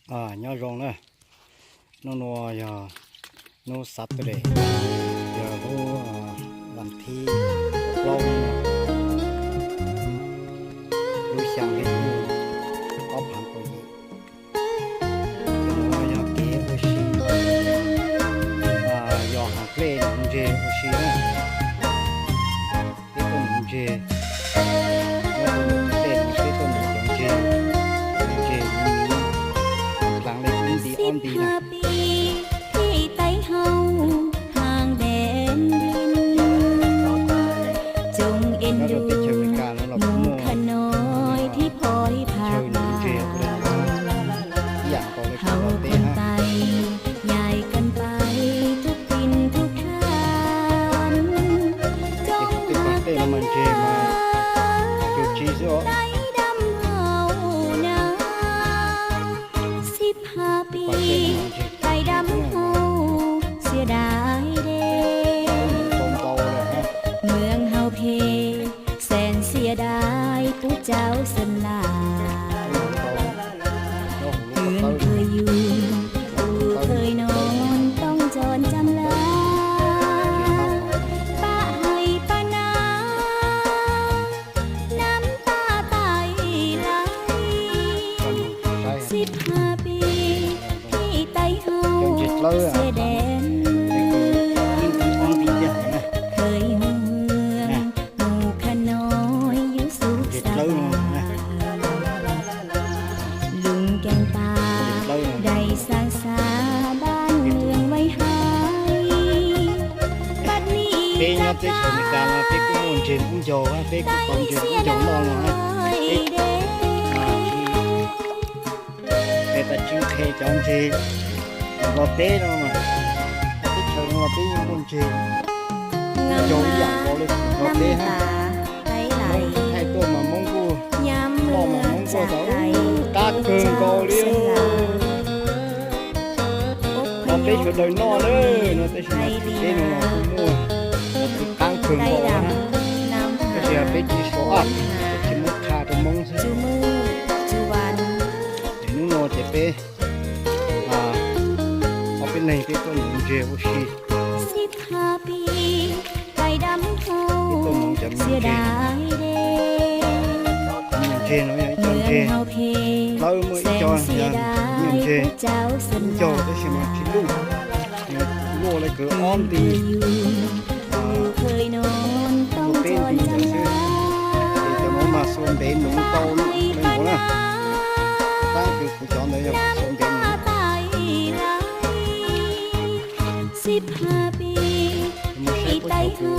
Nyob zoo na, hnub no yog hnub Saturday, yog lub vas thib plaub, lub xya hli ntuj ob phav kaum yim. Tus no yog kev ua si, yog hais dlej nuv ntseg ua si na. Peb tuaj nuv ntseg, nyob rau ntawm dlej no peb tuaj nuv cov ntseg, ntseg me me, dlaag li ib nti ob nti na. Nyob rau teb chaws Amelikas no los kuj muaj chaw nuv ntseg ua li ntawd, ib yam nkaus li kuv los teb na. Ces kuv tej pog tej no mas ntseg mas cug tsi xwb os. Tus pog tej no mas ntseg cug tsi xwb na. Ntau ntau lawm na. Cov ntses dlawb, ntses dlawb no na. Ntses dlawb no na. Peb nyob teb chaws Amelikas no peb kuj muaj ntses ntub ncaug, peb kuj tau ntses ntub ncaug noj no na. Peb tsis qhia cov ntses Nplog teb no mas, teb chaws no peb yeej muaj ntses ntub ncaug ib yam nkaus li Nplog teb hab. Hmoob thaij tuaj mas Hmoob kuj noj mas Hmoob kuj tau qab kawg nkaus li. Los peb sawv daws noj na, no tab sis mas teb no los kuj muaj, los kuj qab kawg nkaus na. Tab sis peb tsis show off, peb tsis muab qha rau Hmoob xwb. Ces hnub no ces peb, ob peb leeg peb tuaj nuv ntses ua si. Peb tuaj nuv cov me ntses, me ntses no yog ib co ntses dlawb, muaj ib co yog me ntses ntub ncaug tab sis mas tsis luj, luaj li kwv ob nti, luaj peb nti ntawd xwb. Ces cov nuav mas xuas ntev nuv tau li nuav na. Tab sis kuv cov ntawd yog kuv xuas ntev nuv. Mus saib puab cov kws,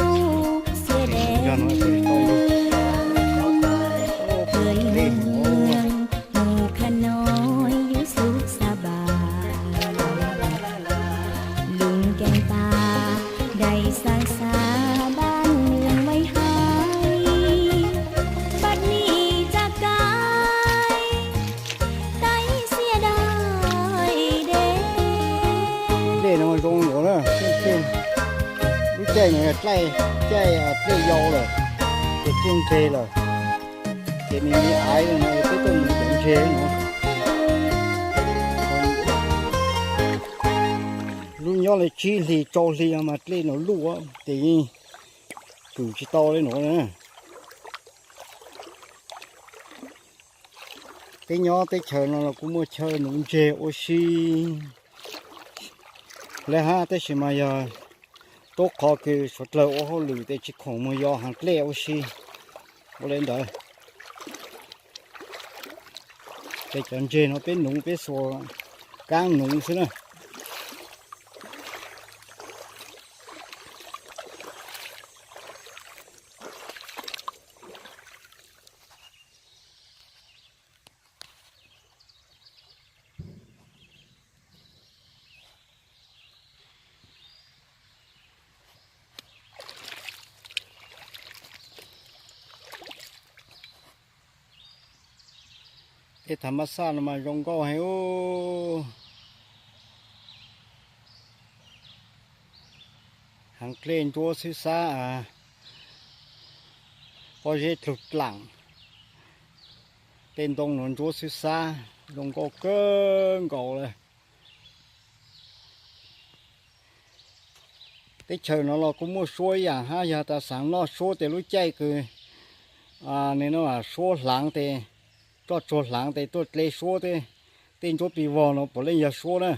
ces nuv zog nuav tau li. Dlej no zoo yuav na, lub caij no yog caij dlej yau lawm, ces caij nqeg lawm, ces me me aiv no peb tuaj nuv cov ntses no. Lub nyob li tsib hlis rau hli no mas dlej no luj ces yeej kwm tsis tau li nuav na. Peb nyob teb chaws no los kuj muaj chaw nuv ntses ua si li hab, tab sis mas yog tub qhov kws suav dlawg ua hauj lwm ces tsis khoom mus yos hav dlej ua si ua li ntawd. Ces cov ntses no peb nuv peb xuas kaab nuv xwb na. Tej thav mab xaj no mas zoo nkauj heev ub. Hav dlej ntsuab xwb xab, pob zeb dlug dlaam, tej ntoo no ntsuab xwb xab. Zoo nkauj kawg nkaus li. Teb chaws no los kuj muaj suab ib yam hab, yog tas xaav noj suab tes lub caij kws suab hlaav tes, roj tsuag hlaav tes tuaj dle suab, tej ntsuab plig vog no puav leej yog suab na.